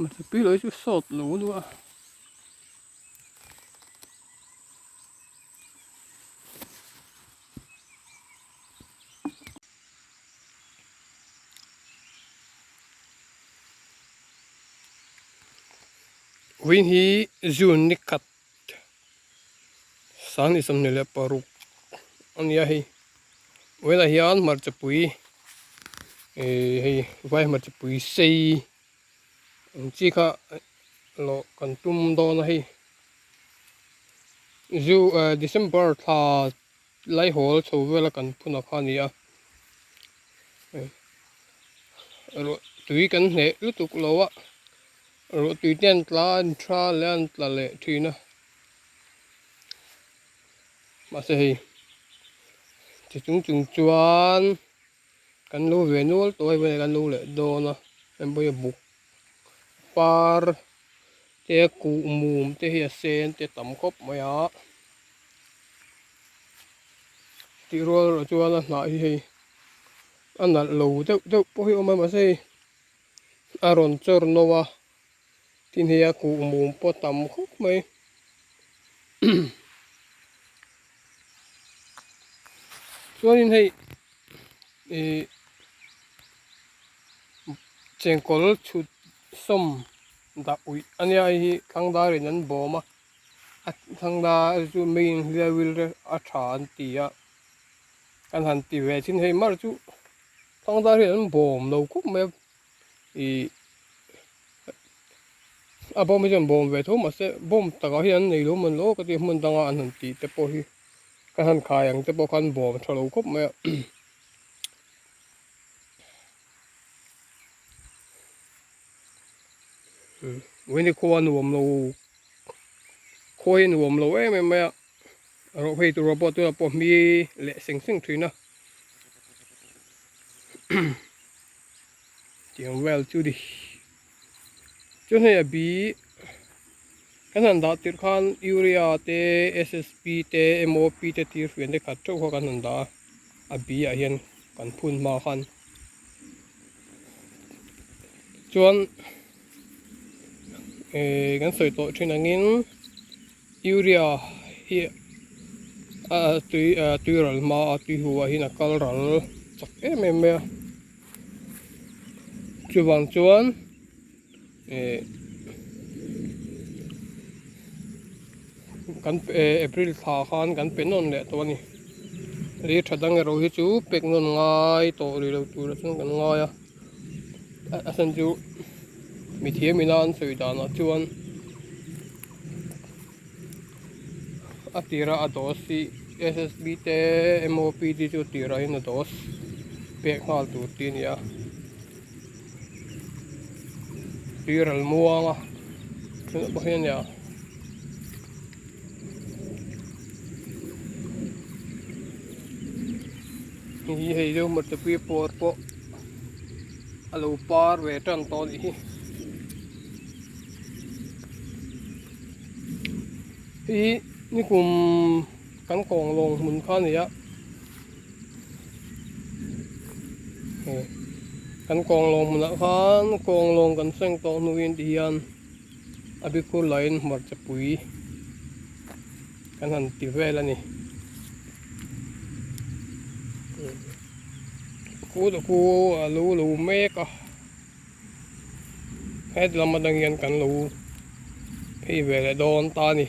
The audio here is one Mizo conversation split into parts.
Hmarchapui lo hi chu sawt lo luah a. Vawiin hi June ni khat Sanghnih 26 a ni a hei vawiinah hian hmarchapui ihh hei vai hmarchapui sei ang chi kha lawh kan tum dawn a hei zu eh December thla Laihawl chho vela kan phun a kha a ni a ruah tui kan hneh lutuk lo a ruah tui te an tla an tha leh an tla leh thin a mahse hei chi chung chung chuan kan lo ve nual tawh a hei kan lo leh dawn a heng pawh hi a buk par te kuh mum te hi a sen te tam khawp mai a. Tih rual erawh chuan a hnah hi hei a nalh lo deuh deuh pawh hi a awm a mahse hei a rawn chawr no a tin hei a kuh mum pawh a tam khawp mai chuanin hei ih chengkawl chhut sawm dah uih a nia hei hi thangdarin an bawm a. A thangna chu meiin hliau vil te a tha an ti a kan han ti ve chin hei mar chu thangdar hian an bawm lo khawp mai a ih a bawm hi chuan bawm ve tho mahse bawm takah hian an nei lo mawn lo ka ti hmun danga an han tih te pawh hi kan han khai ang te pawh khan bawm tha lo khawp mai a. Uini khua nuam lo khua hi nuam lo em em mai a rawh phei tur pawh tunah pawh hmi leh seng seng thin a tiang vel chu ni chuan hei a bi kan han dah tirh khan urea te ssp te mop te tir fian te khat theuh kha kan han dah a a bi ah hian kan phun hma khan. Chuan eh kan sawi tawh thin angin urea hi a tui ah tui ral hma a tui hu ah hian a kal ral chak em em mai a chuvang chuan eh kan eh April thla khan kan pe nawn leh tawh a ni lei tha dang erawh hi chu pek nawn ngai tawh rih lo tur ah chuan kan ngai a a chhan chu mithiam ina an sawi danah chuan a tira a dose hi S S B te M O P te chu a tirah hian a dose pek nghal tur tih a ni a. Tuiral muang a tunah pawh hian nia hei hi hei deuh hmarchapui pawr pawh a lo par ve tan tawh a nih hi hei hi nikum kan kawng lawng hmun kha a ni a. Kan kawnglawng hmunah khan kawnglawng kan seng tawh hnuin ti hian a bikhur lahin hmarcha pui kan han ti vel a ni. Khu te khu a lo lo mek a heti lam atang hian kan lo phei ve leh dawn ta a ni.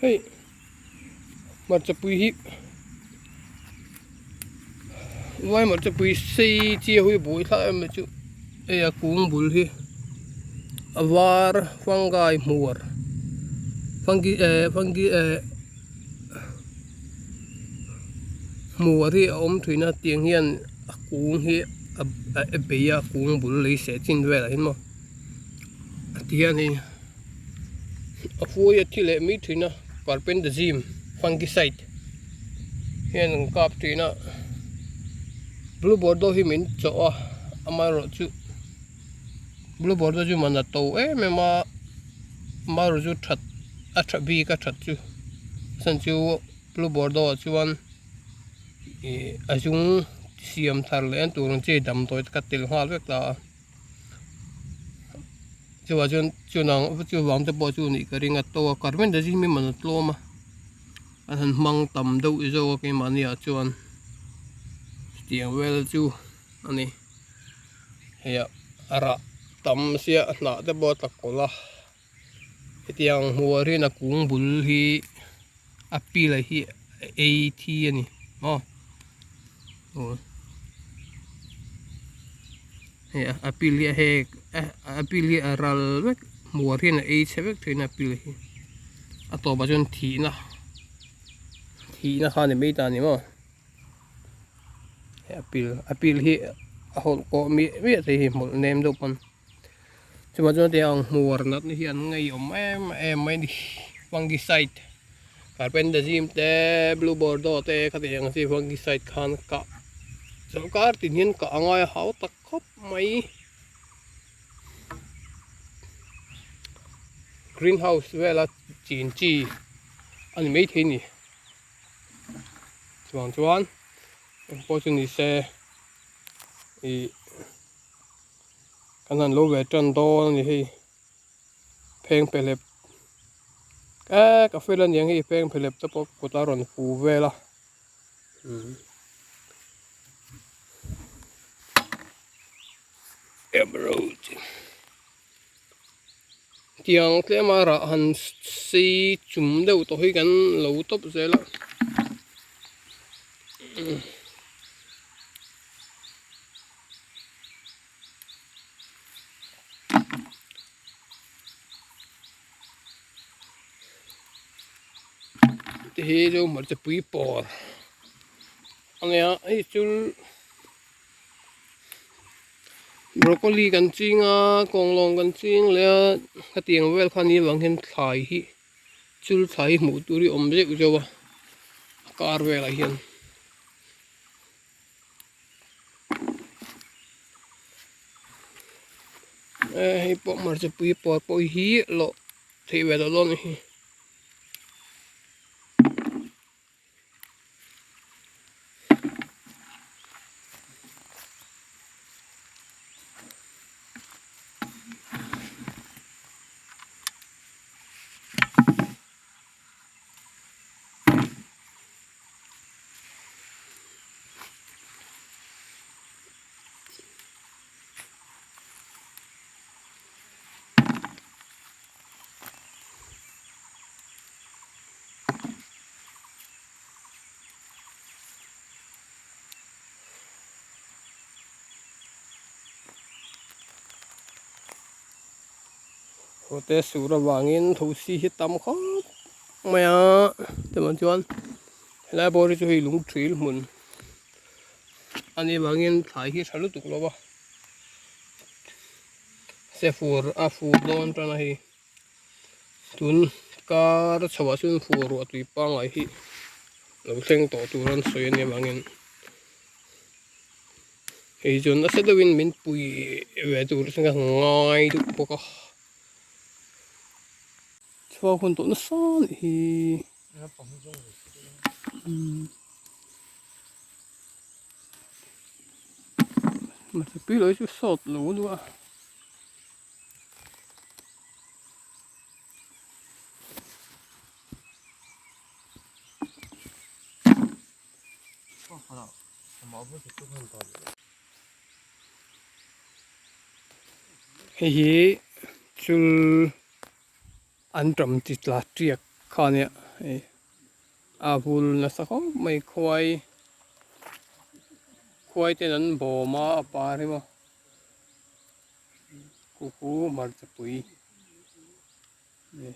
Hei hmarcha pui hi vai hmarcha pui sei chi a hui buai thlak em mai chu hei a kung bul hi a var fungi hmuar fungi eh fungi eh hmuar hi a awm thin a tiang hian a kung hi a bei a kung bul lei seh chin velah hian maw. A ti hian hei a fuai a thi leh mai thin a carpentazim fungicide hian an kap thin a blue bordeaux hi min chawh a amaherawh chu blue bordeaux chu man a to em em a amaherawh chu that a tha bik a that chu a chhan chu blue bordeaux ah chuan ih a zung. siam thar leh an tur ang chi damdawi te kha tel nghal vek ta a chuvang chuan chunang chuvang te pawh chu nih ka ring a to a carbendazim hi man a tlawm a an han hmang tam deuh zawk a keimahni ah chuan chutiang vel chu a ni hei ah a rah tam sia a hnah te pawh a tla kawlh a. Hetiang hmuh hian a kung bul hi a pil hi a ei thi a ni maw aw hei a pil hi a hek a pil hi a ral vek hmuh hian a ei chhe vek thin a pil hi a tawpah chuan thihna thihna kha a ni mai ta a ni maw hei a pil a pil hi a hawlh kawh miah miah thei hi hmawlh nem deuh pawn. Chuvang chuan tiang hmuar natna hi an ngeiawm em em mai a ni fungicide carbendazim te blue bordeaux te khatiang ang chi fungicide khan kah chawlhkar tin hian kah a ngai a hau tak khawp mai greenhouse vela chin chi a ni maithei a ni chuvang chuan engpawh chu ni se ih. Kan han lo ve tan dawn a ni hei pheng pelep eh ka fel aniang hei pheng pelep te pawh kut a rawn fu vel a umm emerald tiang tlema rah han sei chum deuh tawh hi kan lo tawp zel a. Te hi chu hmarcha pui pawr a nia hei chu broccoli kan ching a kawnglawng kan ching leh a hetiang vel kha ni avang hian thlai hi chul thlai hi hmuh tur hi a awm zeuh zeuh a a kar velah hian. Eh hei pawh hmarcha pui pawr pawh hi lawh theih ve loh dawn a ni hi. Hote sur avangin thosi hi tam khawp mai a chuvang chuan helai bawr hi chu hei lung thil hmun a nih avangin thlai hi a tha lutuk lo a se fur a fur dawn tan a hei tun kar chho ah chuan fur ruah tui pangngai hi lo thleng tawh tur an sawi a nih avangin hei chuan nasa deuhin min pui ve tur chu ka ngai deuh bawk a. Chhuak hun tawh nasa anih hi. Mahse tui lo hi chu sawt lo deuh a. Hei hi chul an ṭam chi tla ṭiak kha a nia hei a vul nasa khawp mai khuai khuai ten an bawm a a par hi maw kuku hmarchapui a ni.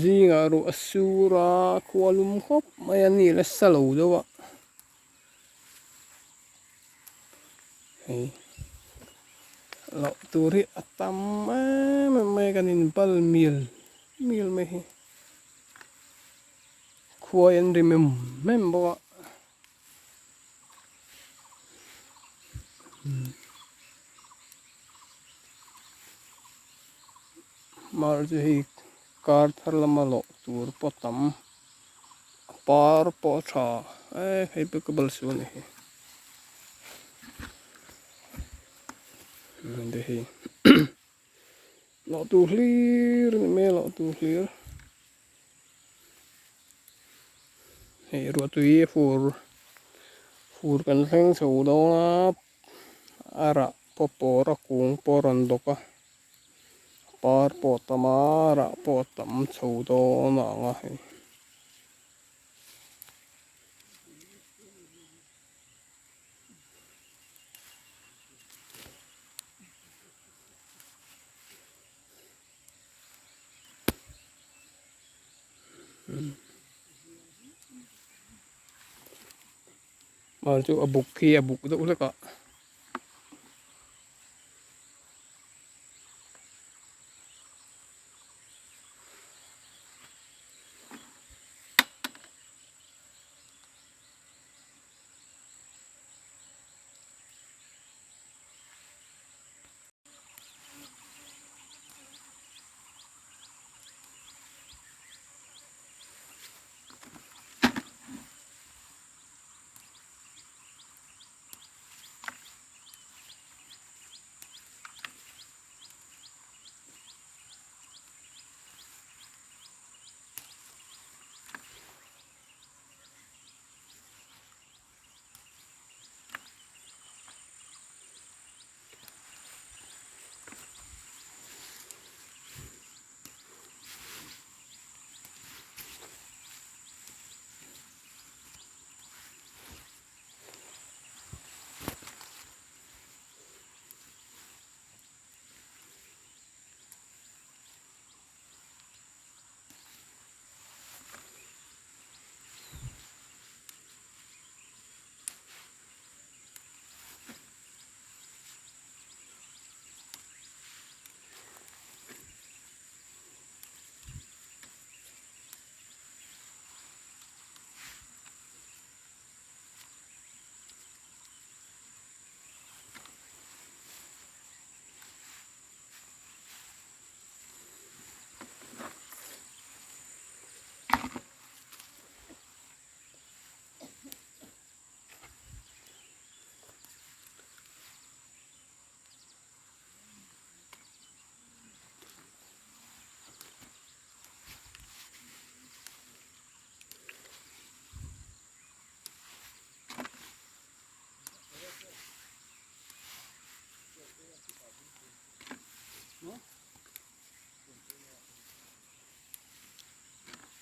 Zingah ruah a sur a khua lum khawp mai a ni la sa lo deuh a hei loh tur hi a tam em em mai a kan in bal mial mial mai hi khua hi an ri mem mem bawk a. Mar chu hei kar thar lama lawh tur pawh tam a par pawh a tha eh hei pawh ka bal sual a ni hi hei lawh tur hlir a ni mai a lawh tur hlir hei ruahtui fur fur kan thleng chho dawn a. A rah pawh pawr a kung pawh a rawn bawk a par pawh a tam a rah pawh a tam chho dawn a ang a hei. Mal chu a buk khi a buk deuh hlek a.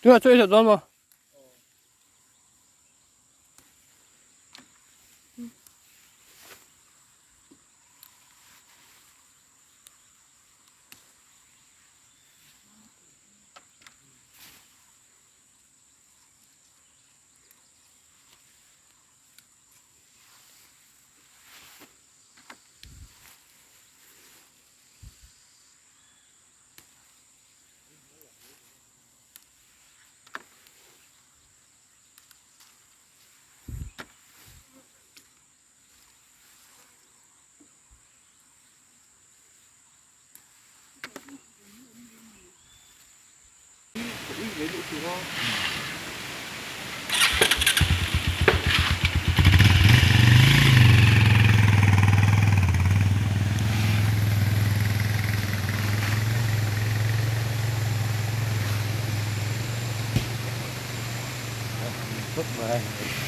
Tunah chuan i hlat dawn maw?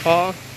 Ha.